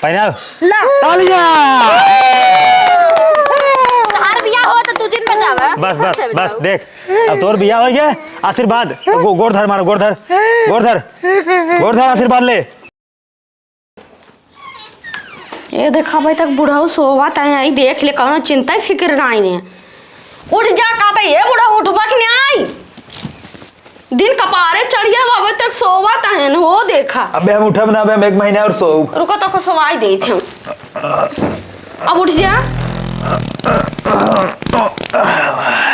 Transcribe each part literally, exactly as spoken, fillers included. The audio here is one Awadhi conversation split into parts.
पहनाओ। ला। तालियां। तहार बियाह हो तो तू जिन बजावा। बस, बस, बस, देख, अब तोर बियाह होइ गया। आशीर्वाद, गो-, गोड़ धर मारो, गोड़ धर, गोड़ धर, गोड़ धर, आशीर्वाद ले। ए देखा भाई, तक बुढ़ऊ सोवत है, आई देख ले, कौनो चिंता फिक्र नाई ने। उठ जा, कहता, ए बुढ़ऊ, उठबा कि नाई? दिन कपारे चढ़िया, अबे तक सोवत है, हो देखा। अबे हम उठब ना, अबे हम एक महीना और सोउब। रुको, तोको सोवाई देत हम। अब उठ जा।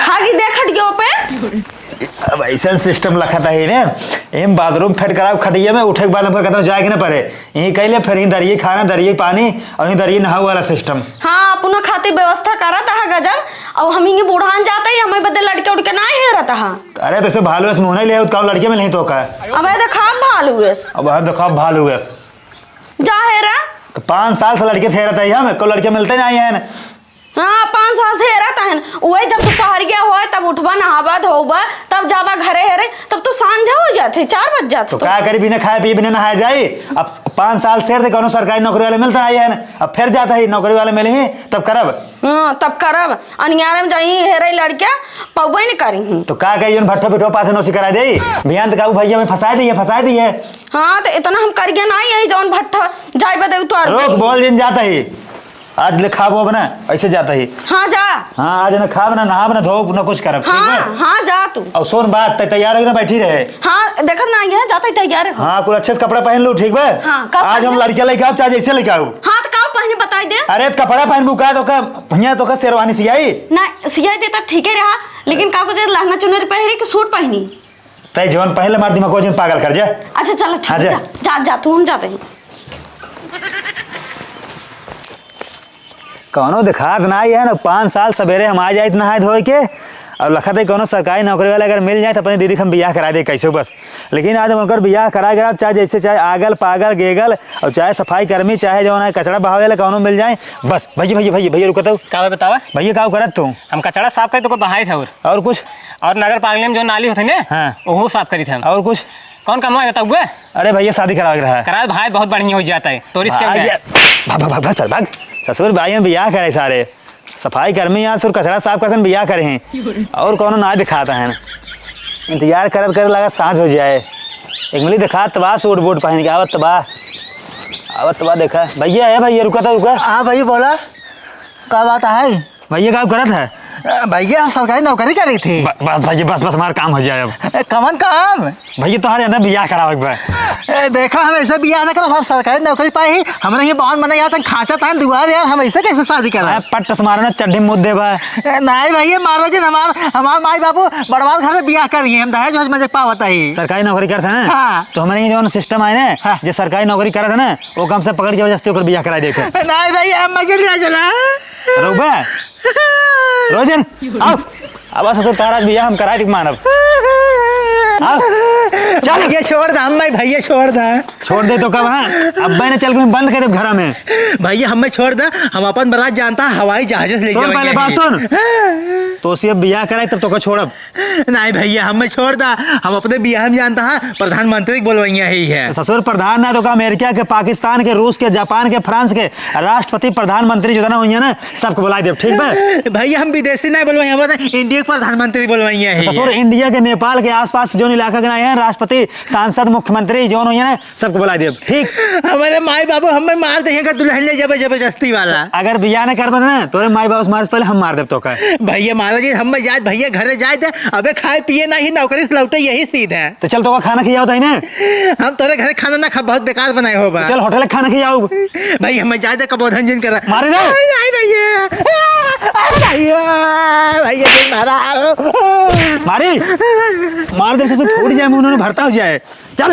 हागी देख हट गयो पे। अब ऐसन system लखत है ने, एम bathroom fit कराओ खटिया में, उठे के बाद हमका कहता जाए के ना पड़े। यहीं कइले फिर यहीं दरिये खाना, दरिये पानी और यहीं दरिये नहाओ वाला system। हाँ, अपना खातिर व्यवस्था करत है गजब, और हम यहीं बूढ़ान जाते ही हमें बदे लड़के उड़के ना हेरत है। अरे तो इसे भालू एस मुँह नहीं ले, तो लड़के में नहीं तो का। अबे देखा भालू एस। अब हम देखा भालू एस। जा हेरा। तो पाँच साल से लड़के फेरत है हम, को लड़के मिलते नहीं हैं। हाँ, पाँच साल से हेरत हन। वही जब दुपहरिया होए, तब उठबा, नहाबा, धोबा, तब जाबा घरे हेरे, तब तो सांझ हो जात है, चार बज जात तो है। का करी, बिना खाए पिए, बिना नहाए जाई? अब पाँच साल से हेरत, कौनो सरकारी नौकरी वाले मिलता नहीं है, अब फिर जाता है नौकरी वाले मिले ही, तब करब। हाँ, तब करब। अनियारे में जाई हेरे लड़के, पौबे नहीं करी हूँ। तो का कही, जोन भट्ठो पिठो पाथे नौसी करा दे, बिहान तो कहू, "भैया, मैं फंसा दिए, फंसा दिए।" हाँ, तो इतना हम करिए ना, यही जौन भट्ठा जाए बदे उतार। रोक, बोल जिन जाता ही। आज ले खाबो अब ना, ऐसे जाता ही। हाँ, जा। हाँ, आज ना खाब ना, नहाब ना, धोब ना, कुछ करब, ठीक हाँ, बा? हाँ, जा तू। और सुन बात, तै तैयार होके ना बैठी रहे। हाँ, देखत ना आइए, जाता ही तैयार हो। हाँ, कुछ अच्छे से कपड़ा पहन लो, ठीक बा? हाँ, का आज हम पहने? लड़कियाँ लेके आओ, चाहे जैसे लेके आओ। हाँ, तो का पहने बताई दे। अरे, तो कपड़ा पहनबू का, तो का, भैया, तो का शेरवानी सियाई? ना, सियाई दे तो ठीक ही रहा, लेकिन का को दे, लहंगा चुनरी पहनी कि सूट पहनी? तै जवन पहले मार दिमाग को जन पागल कर जा। अच्छा, चलो, ठीक हाँ, है, जा। जा, जा, जा, तू, हम जाते हैं। कौनो दिखात ना आई है ना, पाँच साल सवेरे हम आ जाइत नहाए धोए के, और लखत है कौनो सरकारी नौकरी वाला अगर मिल जाए तो अपनी दीदी के हम बियाह करा दे कैसे बस। लेकिन आज हम उनकर बियाह करा गया, चाहे जैसे चाहे आगल पागल गेगल, और चाहे सफाई कर्मी, चाहे जवन है कचड़ा बहावे वाला कौनो मिल जाए बस। भैया, भैया, भैया, भैया, रुको तो। का बा बतावा? भैया, का करत तू? हम कचड़ा साफ करी तो को बहाई था और। और कुछ? और नगर पालिका में जो नाली होते ना, हाँ। ओहू साफ करी था हम। और कुछ? कौन काम है बताओ बे? अरे भैया, शादी करावे के रहा। करा भाई, बहुत बढ़िया हो जाता है। तोरिस के भाई, अंदर। ये, भाग, भाग, भाग, भाग, सर, भाग। ससुर भाई में बियाह करे सारे। सफाई कर्मी यहाँ ससुर कचड़ा साफ करते हैं, बियाह करे हैं। और कौनो ना दिखाता है। इंतजार करत करत लगा सांझ हो जाए। एक मिली दिखात बा सूट बूट पहन के आवत बा। आवत बा देखा। भैया, ए भैया, रुका तो रुका। हाँ भैया, बोला। का बात है? भैया, का करत है? अ, भैया, हम सरकारी नौकरी करी थी। ब-, बस भैया, बस, बस, हमारा काम हो जाए अब। ए, कवन काम? भैया, तोहरे अंदर बियाह करावे के बा। ए, देखा, हम ऐसे बियाह ना करब, हम सरकारी नौकरी पाई ही, हमरा ही बावन मने यहाँ तक खांचा तान दुआर यार, हम ऐसे कैसे शादी करब? अरे, पट्ट से मारो ना, चड्ढी मुद्दे बा। ए, नहीं भैया, मारो जी, हमार, हमार माई बाबू बड़वाल घर से बियाह करी, हम दहेज वहेज मजे पावत ही। सरकारी नौकरी करत है ना? हाँ। तो हमारे ये जौन system आए ना, हाँ। जे सरकारी नौकरी करत है ना, वो काम से पकड़ के जबरदस्ती ओकर बियाह कराई देखे। नहीं भैया, हम मजे लिया चला। रउबा? रोजन, आओ। अब ससुर तारा बियाह हम कराए के मानब। आओ। चल। भैया छोड़ दा, हम भाई भैया छोड़ दा। छोड़ दे तो कब, हाँ? अब मैंने चल के बंद कर दे घर में। भैया हमें छोड़ दा, हम अपन बारात जानता हवाई जहाज से ले सुन जाएंगे। पहले बात सुन। तो उसे अब बियाह कराए तब तो को छोड़ब। नहीं भैया, हमें छोड़ दा, हम अपने बियाह में जानता है, प्रधानमंत्री के बोलवैया ही है। ससुर प्रधान ना तो का अमेरिका के, पाकिस्तान के, रूस के, जापान के, फ्रांस के राष्ट्रपति, प्रधानमंत्री जितना हुई है ना, सबको बुलाई देब, ठीक बा? भैया हम विदेशी नहीं बोलवैया, हम अपने इंडिया के प्रधानमंत्री बोलवैया ही ससुर है। इंडिया के, नेपाल के आसपास जौन इलाका के ना है, राष्ट्रपति, सांसद, मुख्यमंत्री जौन हुई है ना, सबको बुलाई देब, ठीक? हमारे माई बाबू हमें मार देंगे अगर दुल्हन ले जाबे जबरदस्ती वाला। अगर बियाह न करबे ना, तोरे माई बाबू से मारे से पहले हम मार देब तोका। भैया मारा जी, हमें जाए, भैया घरे जाए दे, अबे खाए पिए नहीं, नौकरी से लौटे यही सीध है। तो चल तोका खाना खियाओ तही ने। हम तोरे घरे खाना ना खा, बहुत बेकार बनाए हो बा। चल होटल खाना खियाओ। भाई हमें जाए दे, कबो धन जिन करा। मारे ना। आई, आई भैया, आई भैया, भैया जी मारा। मारी, मार दे से फूट जाए, मुंह उन्होंने भरता हो जाए। चल।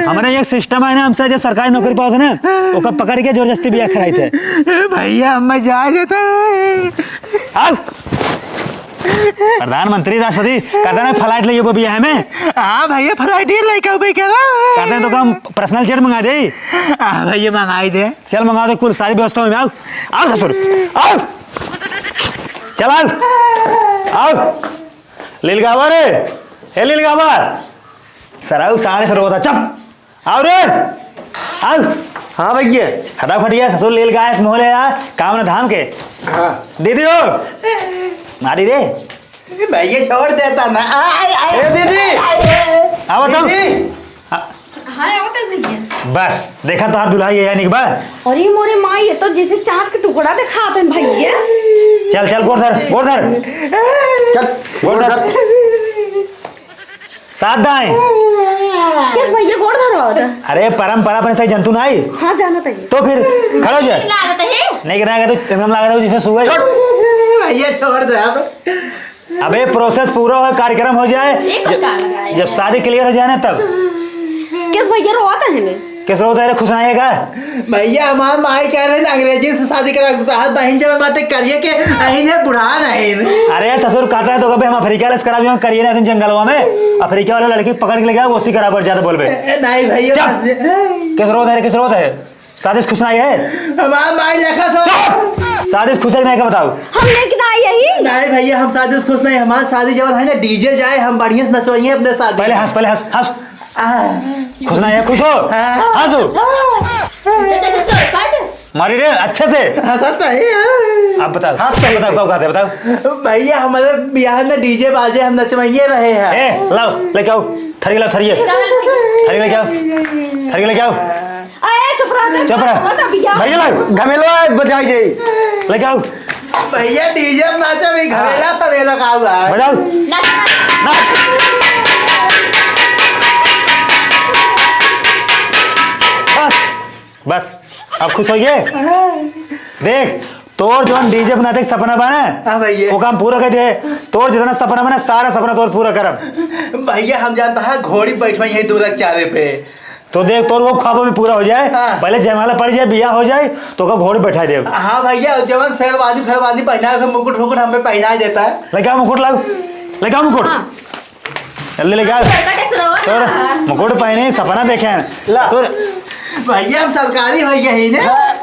हमारे एक system है ना, हमसे जे सरकारी नौकरी पावत है ना, ओका पकड़ के जबरदस्ती बियाह कराई थे। भैया, हम जाए देता। आओ। प्रधानमंत्री, राष्ट्रपति, कहते ना flight ले एगो बियाह में। हाँ भैया, flight ही लेके आओ भाई, कह रहा। कहते हैं तो हम personal jet मंगा दे। हाँ भैया, मंगाई दे। चल मंगा दे, कुल सारी व्यवस्था में आओ। आओ ससुर, आओ। चल आओ। आओ। लीलगावा रे, हे लीलगावा। सराऊ साढ़े से रोता, चुप। आओ रे, आओ। हाँ भैया। हटाओ खटिया, ससुर लेल गाय मोहले यार, काम न धाम के। हाँ। दीदी हो। मारी रे। भैया छोड़ देता ना। आय, आय, ए दीदी। आय, आय। आओ तो। दीदी। आ- हाँ, आओ तो भैया। बस, देखा तोहार दुल्हा ये यानी कि बा। अरे मोरे माई, ये तो जैसे चाँद के टुकड़ा दिखात हैं भैया। चल, चल, गोड़ धर, गोड़ धर। चल, गोड़ धर। साथ दाएं। किस भैया गोड़ धरो होता? अरे, परंपरा अपने सही जंतु ना आई। हाँ, जाना था। तो फिर खड़ा हो जा। लागत है। नहीं, नहीं, तो एकदम लागत है जैसे सुअर। छोड़। भैया छोड़ दे अब। अबे, process पूरा हो, कार्यक्रम हो जाए। ये कोई जब, गाना गाया जब है? शादी clear हो जाए ना तब। किस भैया रोवत है ने? किस रोवत है रे, खुश नहीं है का? भैया, हमार माई कह रहे हैं अंग्रेजी से शादी करा, तो हाथ बहिन जब बाटे करिए के अहिन है, बुढ़ा नहीं। अरे ससुर कहता है तो कभी हम अफ्रीका वाले से करा भी हम करिए ना, तुम जंगलवा में अफ्रीका वाले लड़की पकड़ के ले गया, वो उसी करा पर ज्यादा बोलबे। ए, नहीं भैया, चुप। बस ये किस रोवत है रे, किस रोवत है? शादी से खुश नहीं है? हमार माई लेखा था। चुप! शादी से खुश है कि नहीं का बताओ। हम लेके ना आई यही। नहीं भैया, हम शादी से खुश नहीं। हमार शादी जब है ना, DJ जाए, हम बढ़िया से नचवाइए अपने शादी पहले में। हंस, पहले हंस, हंस। आ। खुश नहीं है, खुश हो। हाँ। हंसो। जैसे चौपट। मारी रे, अच्छे से। हंसा तो है, हाँ। अब बताओ। हाँ, सही, बताओ, सही। क्या बात है, बताओ। भैया, हमारे बियाह में DJ बाजे, हम नचवाइए रहे हैं। ए, लाओ, लेके आओ। थरी लाओ, थरिए। थरी लेके आओ। थरी लेके आओ। अरे, चुप रह, चुप रह। मत अभी जा। भैया ला, घमेलवा बजाई दे। लेके आओ। भैया, DJ में नाचा भी घमेला, हाँ। तबेला का हुआ है। बजाओ। नाच। नाच। बस, बस, अब खुश होइए। देख, तोर जौन DJ बनाते के सपना बा ना, हाँ भैया। वो काम पूरा कर दे। तोर जितना सपना बा ना, सारा सपना तोर पूरा करब। भैया, हम जानता है घोड़ी बैठवाई है दो चारे पे। तो देख, तोर वो ख्वाब भी पूरा हो जाए, हाँ। पहले जयमाला पड़ जाए, बियाह हो जाए, तो का घोड़ी बैठा दे। हाँ भैया, जवन शेरवानी फेरवानी पहना है, मुकुट फुकुट हमें पहना देता है। लेके आओ मुकुट, लाओ, लेके आओ मुकुट। हाँ। जल्दी लेके आओ। मुकुट पहने सपना देखे हैं। ला। सुन। भैया, हम सरकारी भैया ही ने। हाँ।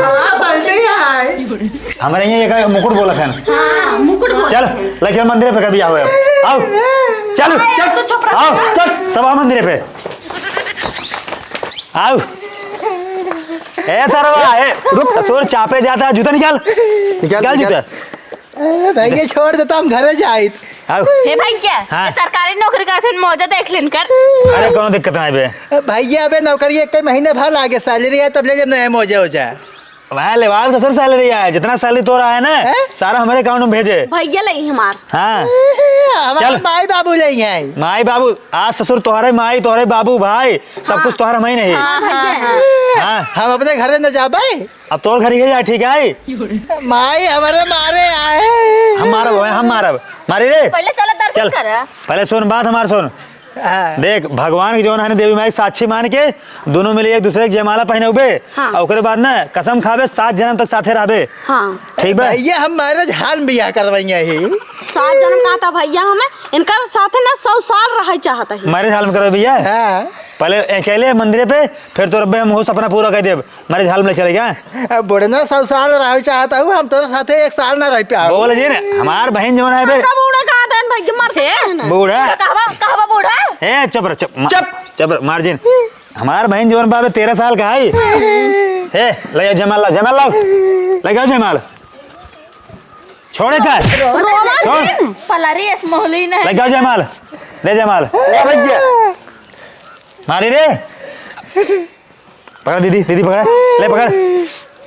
हाँ, पलटी है। हमारे यहाँ एक मुकुट बोला था। हाँ, मुकुट बोला चल, था। लेके चल मंदिर पे कभी आओ अब। आओ। चल, अरे, चल। तो चुप रह। आओ, चल, सभा मंदिर पे। आओ। ए सरवा, ए, रुक, ससुर चापे जाता है, जूता निकाल। निकाल, निकाल निकाल। जूता। ए, भैया, छोड़ देता, हम घरे जाइत। आओ। हे भाई, क्या? हाँ। ये सरकारी नौकरी करत हन, मौजा देख लेन कर। अरे, कोनो दिक्कत ना बे। ए, भैया, अबे नौकरी एक महीने भर लागे, salary आए, तब ले जब नया मौजा हो जाए। भाई, लेवाल ससुर salary आए, जितना salary तोरा है ना, हैं? सारा हमारे account में भेजे। भैया लई हमार। हाँ। हमारे चल। माई बाबू लई हैं। माई बाबू, आज ससुर तोहरे माई, तोहरे बाबू, भाई, सब हाँ। कुछ तोहरा माई नहीं। हाँ, हाँ, भैया। हाँ। हम अपने घरे न जाबे। अब तोर घर ही है, ठीक है? माई हमरे मारे आए। हम मारब, हम मारब। मारी रे। पहले चला दर्शन चल। करा। पहले सुन, बात हमार सुन। हाँ। देख, भगवान के जौन है ना, देवी माई के साक्षी मान के दोनों मिले एक दूसरे के जयमाला पहनउबे। हाँ। और ओकरे बाद ना कसम खाबे, सात जन्म तक साथे रहबे। हाँ। ठीक बा? भैया, हम marriage hall में बियाह करवाएंगे ही। सात जन्म कहा था भैया, हमें इनका साथ ना सौ साल रहे चाहता है। Marriage hall में करबे भैया? हाँ। पहले अकेले मंदिर पे, फिर तो रब्बे हम वो सपना पूरा कर देब। Marriage hall में चले गया। अब बुढ़ना सौ साल रहे चाहता हूँ, हम तोरे साथे एक साल ना रह पाओ। बोल जी ने, हमार बहन जौन है बे। का बूढ़ा कहाँ देन भाई के मरते हैं ना। बूढ़ा? तो कहवा, कहवा बूढ़ा? ए, चुप रह, चुप, मा-, चुप। चुप रह, मार जी ने। हमार बहन जौन बा बे, तेरह साल का है। ए, ले आओ जयमाल लाओ, जयमाल लाओ। ले आओ जयमाल। छोड़े का? रोना छोड़। नहीं, पलारी एस मोहली ने। ले आओ जयमाल। ले जयमाल। ए भैया। मारी रे। पकड़ दीदी, दीदी पकड़, ले पकड़,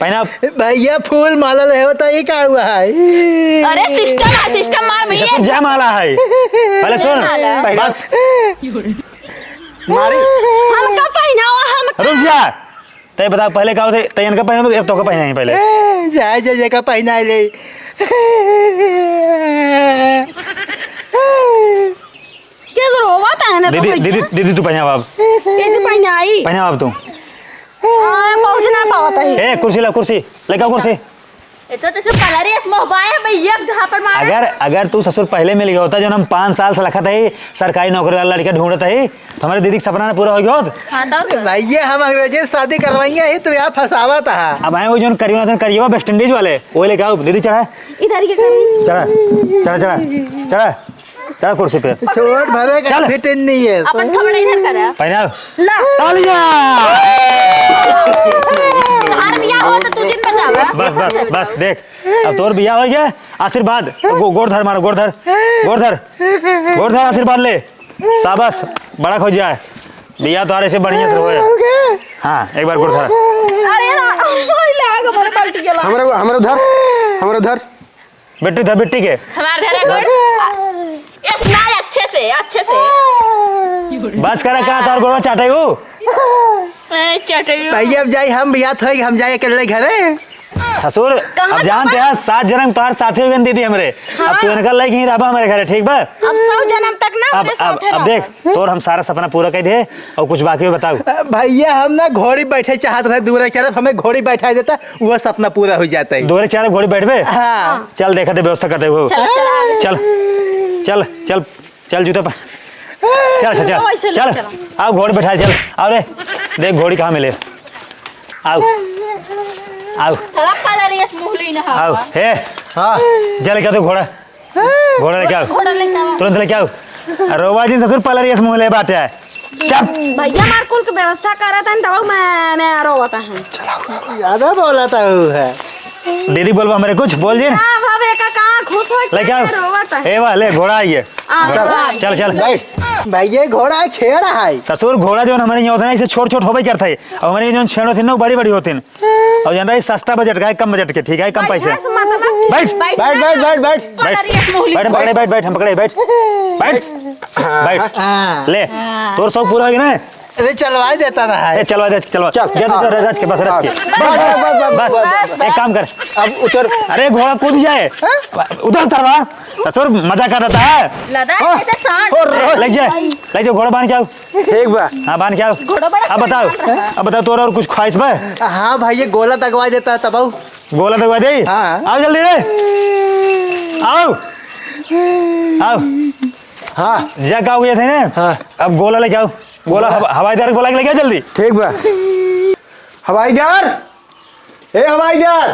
पहना। भैया फूल माला ले होता, ये का हुआ है? अरे system है, system मार ये भैया। सब जयमाला है। पहले सुन, जयमाला। बस। मारी। हमका पहनावा, हमका। रुक जा। तय बता, पहले का होते, तय इनका पहनावे, अब तोका पहनाएंगे पहले। ए, जाए, जाए, जेका पहनाए ले। के रोवत है ना तो दीदी, भैया? दीदी, दीदी, तू पहनावा अब। कैसे पहनाई? पहनावा अब तू। आ, पहुँच ना पावत है। ए, कुर्सी ला, कुर्सी। लेके आओ कुर्सी। ये तो जैसे पलारी एस मोहबाए है भैया, झापड़ मारा। अगर, अगर तू ससुर पहले मिल गया होता, जो हम पाँच साल से लखत है, सरकारी नौकरी वाला लड़का ढूंढत है, तो हमारे दीदी का सपना ना पूरा हो गया होत। हाँ, तो और क्या? भैया, हम अंग्रेजी से शादी करवाएंगे ही, तू यहाँ फंसावत है। अब आए वो जो करियो ना, करियो West Indies वाले, वो लेके आओ, दीदी चढ़ा। इधर ये करें। चढ़ा, चढ़ा, चढ़ा, चढ़ा। चल कुर्सी पे। छोट भरे का चल। फिटिंग नहीं है। अपन खबड़ा इधर करा। पहनाओ। ला। तालियां। तोहार बियाह हो तो तू जिन बजावा। बस, बस, बस, देख। अब तोर बियाह होइ गया, आशीर्वाद। गो-, गोड़ धर मारो, गोड़ धर। गोड़ धर। गोड़ धर, आशीर्वाद ले। शाबाश, बड़ा हो जाए। बियाह तोहार ऐसे बढ़िया से होए। हाँ, एक बार गोड़ धर। अरे ना, ओए लाग, हमरे बाल्टी के लाग। हमरे, हमरे उधर, हमरे उधर। बिट्टी धर, बिट्टी के। हमार धरे गोड़। ए, सुनाए अच्छे से, अच्छे से। बस करा, का तोर गोड़वा चाटे हूँ? ए, चाटे हूँ। भैया, अब जाई हम, बियाह होई, हम जाई अकेले घरे। ससुर, कहाँ अब जानते हैं, सात जन्म तोहार साथी हो गए दीदी हमरे। अब तू हाँ। इनका लेके ही रहबा हमारे घरे, ठीक बा? अब सौ जन्म तक ना अब, हमरे अब, साथे अब देख, रहबा। तोर हम सारा सपना पूरा कर दे, और कुछ बाकी हो बताओ। अ, भैया, हम ना घोड़ी बैठे चाहत रहे, दूर के तरफ हमें घोड़ी बैठा देता, वो सपना पूरा हो जाता है। दूर के तरफ घोड़ी बैठबे? हाँ। चल, देखा दे, व्यवस्था करते हुए। चल, चल, आ। चल, चल, चल, चल, जूता पहन। चल, चल, चल, वैसे ले चल। चल। आओ, घोड़ी बैठा, चल। आओ रे, देख घोड़ी कहाँ मिले। आओ, आओ। चला, पलरियस मुहली न हवा। आओ, हे। हाँ। जा लेके आओ तो घोड़ा। घोड़ा लेके आओ। घोड़ा लेके आओ। तुरंत लेके आओ। अरे रोवा जी ससुर पलरियस मुहले बाटे। चुप। भैया, हमार कुल के व्यवस्था करत हन, तब मैं, मैं रोवत हन। ज्यादा बोलत हूँ है। दीदी बोलबा हमरे कुछ, बोल जी। ना, भावे का कहाँ खुश हो लेके आओ। रोवत है। ए वाह, ले घोड़ा आइए। आ, चल, हाँ। चल, चल। बैठ। भैया, घोड़ा छेड़ा है। ससुर, घोड़ा जौन हमरे यहाँ होत है ना, इसे छोट छोट होबे करत है। और हमरे जौन छेड़ होत है ना, वो बड़ी बड़ी होत है। और जान रहा है, सस्ता बजट का है, कम बजट के, ठीक है, कम पैसे। बैठ। बैठ, बैठ, बैठ, बैठ। बैठ। पकड़, पकड़े, बैठ, बैठ, हम पकड़े, बैठ। बैठ। बैठ। हाँ। ले, हाँ। तोर शौक पूरा हो गया ना? अरे, चलवा देता रहा है। ए, चलवा दे, चलवा। चल। जा, जा, जा, रज के, बस, रज के। बस, बस, बस, बस, बस, बस। एक काम कर। अब उतर। अरे, घोड़ा कूद जाए। हाँ? उधर उतरवा। ससुर, मजा कर रहा है। लदा, हाँ। ऐसे सांड। और ले जा, ले जा, घोड़ा बांध के आओ। ठीक बा। हाँ, बांध के आओ। घोड़ा बड़ा अब बताओ, शैतान रहा। अब बताओ, तोरा और कुछ ख्वाहिश बा? हाँ भाई, ये गोला दगवा देता तब आओ। गोला दगवा दे? हाँ। आओ जल्दी रे। आओ। आओ। हाँ। जा, का हो गया था ना? हाँ। अब गोला लेके आओ। गोला हवा-, हवाई जहाज बोला के लेके आओ जल्दी। ठीक बा। हवाई जहाज, ए हवाई जहाज,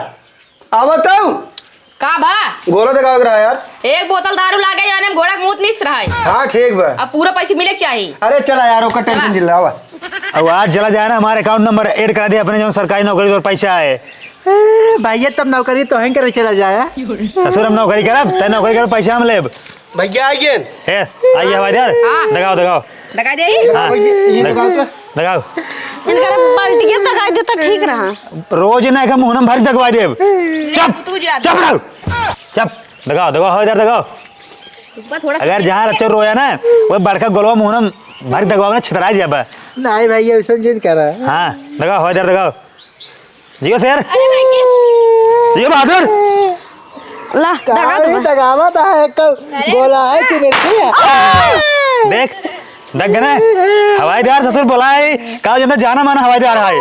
आवा तो। का बा? गोला देखावे के रहा यार। एक बोतल दारू लागे, यानी हम घोड़ा के मुंह नीस रहा है। हाँ, ठीक बा। अब पूरा पैसे मिले के चाही। अरे चला यार, ओकर टेंशन चला। जिल्ला, आवा। अब आज चला जाए ना, हमारे अकाउंट नंबर ऐड करा दे अपने, जो सरकारी नौकरी और पैसा है। ए, भैया, तब नौकरी तो हैं करे चला जाए। ससुर, हम नौकरी करब, तै नौकरी करब, पैसा हम लेब। भैया, आइए। ए, आइए हवाई जहाज। हाँ। दगाओ, दगाओ। दगा दे। हाँ। ये दग-, दगाओ तो। दगाओ। इनकर बाल्टी के दगा देता ठीक रहा। रोज ना एक मुहनम भर दगवा देब। ले, चुप, तू जा। चुप रहो। चुप। दगाओ, दगाओ, हवाई जहाज दगाओ। ऊपर थोड़ा सा अगर जहाँ रच्चो रोया ना, वो बड़का गोलवा मुहनम भर दगवा ना छितरा जाबा। नहीं भैया, ऐसा जिन करा। हाँ, दगाओ, हवाई जहाज दगाओ। जियो शेर। अरे भाई, ये जियो बहादुर। ला, दगा दो। दगावत है, एक अरे। गोला है कि मिर्ची है? देख, दग गए ना? हवाई जहाज ससुर बोला है, कहा जब जाना माना हवाई जहाज है।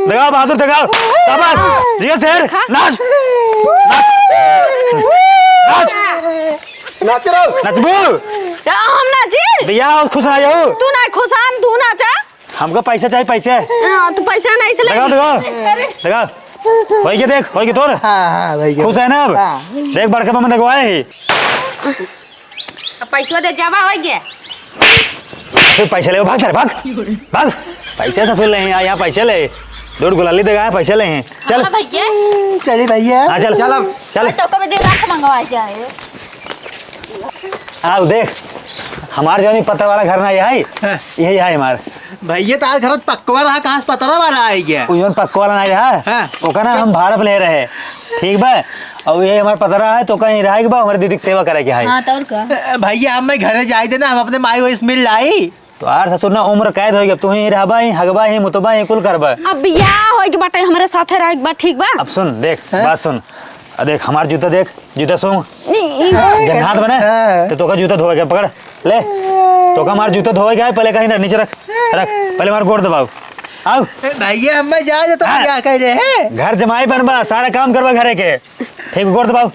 दगाओ बहादुर, दगाओ। शाबाश, जियो शेर, खा। नाच। नाच। नाच। नाच रहो। नचबू। क्या हम नाची? भैया, खुश ना जाओ। तू ना खुश आन, तू नाचा। हमको पैसा चाहिए, पैसे। हाँ, तो पैसा नहीं से दगा, लेंगे। दगा। अरे। दगा। होई के देख, होई के तोर। हाँ, हाँ, भाई के। खुश है ना अब? हाँ। देख, बड़का मामा दगवाए ही। अब पैसा दे जावा, होई के। ससुर पैसे ले, भाग सारे, भाग। भाग। पैसे ससुर ले हैं, यहाँ, यहाँ पैसे ले। दूध गुलाली दगा है, पैसे ले हैं। चल। हाँ, भैया। चलिए, भैया। हाँ, चल। चल अब। चल। तो कभी दिन रात मंगवा के आए। आओ देख, हमार जौन ई पत्थर वाला घर ना, यही, हाँ। यही है हमार। भैया, तो आज घर पक्का रहा, कहाँ से पत्थर वाला आ गया? उ जौन पक्का वाला ना रहा, हाँ। ओका ना हम भाड़ा पे ले रहे, ठीक बा? और ये हमार पतरा है, तो कहीं रहे के बा, हमारे दीदी की सेवा करे के है। हाँ, तो और का? अ, भैया, हम मैं घरे जाए देना, हम अपने माई वही से मिल लाई। तो यार ससुर ना उम्र कैद हो गया, तू ही रहबा ही, हगबा ही, मुतबा ही, कुल करबा। अब बियाह होए के बाटे, हमरे साथे रहे के बा, ठीक बा? अब सुन, देख, हाँ? बात सुन। आ देख, हमार जूता देख, जूता सूंघ। ई, ई, जब हाथ बने, हाँ। तो तोका जूता धोवे के, पकड़, ले। तोका हमार जूता धोवे के है, पहले कहीं रख, नीचे रख, रख। पहले हमार गोड़ दबाओ। आओ। ए, भैया, हम मैं जा, जा, तो हाँ। क्या कह रहे हैं? घर जमाई बनबा, सारा काम करबा घरे के। ठीक, गोड़ दबाओ।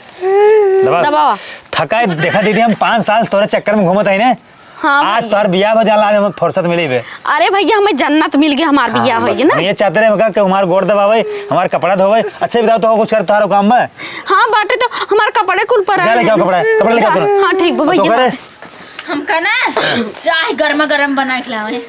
दबाओ। दबाओ। थकाई, देखा दीदी, हम पाँच साल तोरे चक्कर में घूमत हई ने। हाँ आज भैया। तोहर बियाह हो जाला, आज हमें फुर्सत मिली बे। अरे भैया, हमें जन्नत मिल गई, हमार हाँ, बियाह बस, होई ना। हम ये चाहते रहे मका कि हमार गोड़ दबावे, हमार कपड़ा धोवे। अच्छा बताओ, तो कुछ कर तोहरा काम में? हाँ, बाटे तो हमार कपड़े कुल पर जा आए लेके आओ हैं। कपड़ा, कपड़ा लेके आओ जा। तुरंत। हाँ, ठीक बा, तो भैया। करे? हमका ना चाय गरमा गरम बनाए खिलावे।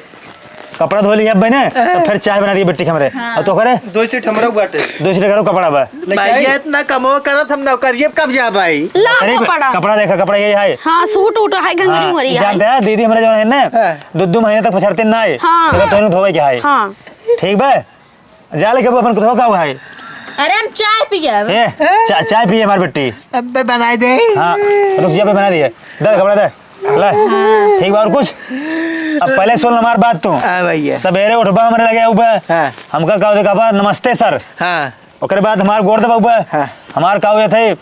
कपड़ा धो लिया अब बने, तो फिर चाय बना दिए बिट्टी के हमरे। हाँ। और तो करे? दो सेट हमरो बाटे। दो सेट करो कपड़ा बा। लेके आई? भैया इतना कमो करत हम नौकरिये कब जा भाई? ला नौकरी पे कपड़ा। कपड़ा देखा, कपड़ा यही है। हाँ, सूट उट है, घंघरी हाँ, उंघरी है। जानते हैं, दीदी हमरे जौन है ना, हाँ। दो, दो महीने तक पछड़ते ना आए। हाँ। तो तोहनु धोवे के है। हाँ। ठीक बा? जा लेके वो अपन धो का हुआ है। अरे हम चाय पिए अब। ए, चा-, चाय पिए हमार बिट्टी। अब बनाए दे। हाँ, रुक जा, अबे बना दिए। दे कपड़ा दे। ले। हाँ। ठीक बा, और कुछ? अब पहले सुन हमार बात तू। हाँ भैया। सवेरे उठबा हमरे लगे उबा। हाँ। हमका का देखा बा, "नमस्ते सर।" हाँ। ओकरे बाद हमार गोड़ दबाउबा। हाँ। हमार का होत है,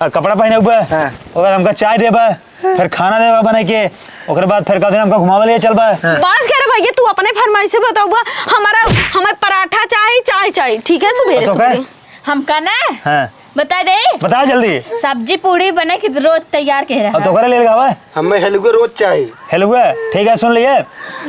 अ, कपड़ा पहने उबा। हाँ। ओकर हमका चाय देबा, फिर खाना देबा बना के। ओकरे बाद फिर का दिन हमका घुमावे ले चलबा। हाँ। बस कर भैया, तू अपने फरमाइश से बताउबा। हमारा, हमें पराठा चाही, चाय चाही, ठीक है, सुबेरे तो का? सुबेरे। हमका ना हाँ। बता दे। बता जल्दी। सब्जी पूड़ी बने के रोज तैयार के रहा। अब तो करे ले लगावा। हमें हलुआ रोज चाही। हलुआ, ठीक है, सुन लिए।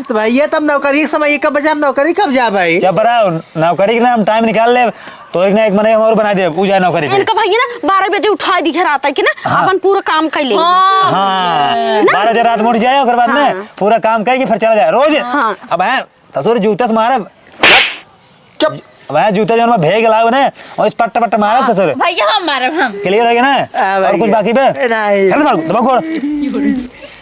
तो भैया, तब नौकरी के समय कब बजा, हम नौकरी कब जा भाई? चुप रहो, नौकरी के ना हम टाइम निकाल ले। तो एक ना एक मने हम और बना दे, उ जाए नौकरी पे। इनका भैया ना बारह बजे उठा दिखे रहता है कि ना, हाँ। अपन पूरा काम कर ले। हाँ। हाँ, ना? बारह बजे रात में उठ जाए, ओकर बाद में हाँ। पूरा काम करके फिर चला जाए रोज। हाँ। अब है ससुर जूता से मारब। चुप। अब है जूता जौन में भेग लाओ ने, और इस पट्ट पट्ट मारब ससुर। भैया हम मारब हम। क्लियर है कि ना? हाँ और कुछ भैया। बाकी बे? नहीं। चल दबाओ, दबाओ गोड़।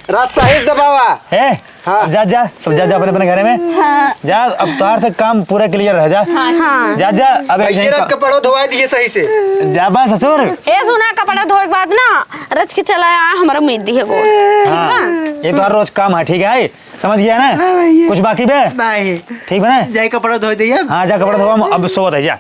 रात साहिस दबावा। ए, हाँ। अब जा, जा, सब जा, जा अपने, अपने घरे में। हाँ। जा, अब तोहार से काम पूरा क्लियर रह जा। हाँ। जा, जा, अब एक भैया नहीं रात का कपड़ो धोवा दिए सही से। जा बा ससुर। ए सुना, कपड़ा धोए के बाद ना रच के चला आ, हमारा मेहंदी है गोड़। ठीक हाँ, बा? ये तो हर रोज काम है, ठीक है? समझ गया ना? हाँ भैया। कुछ बाकी बे? नहीं। ठीक बा ना? जाए कपड़ा धो दिए अब। हाँ, जा कपड़ा धोवा, अब सोवत है, जा।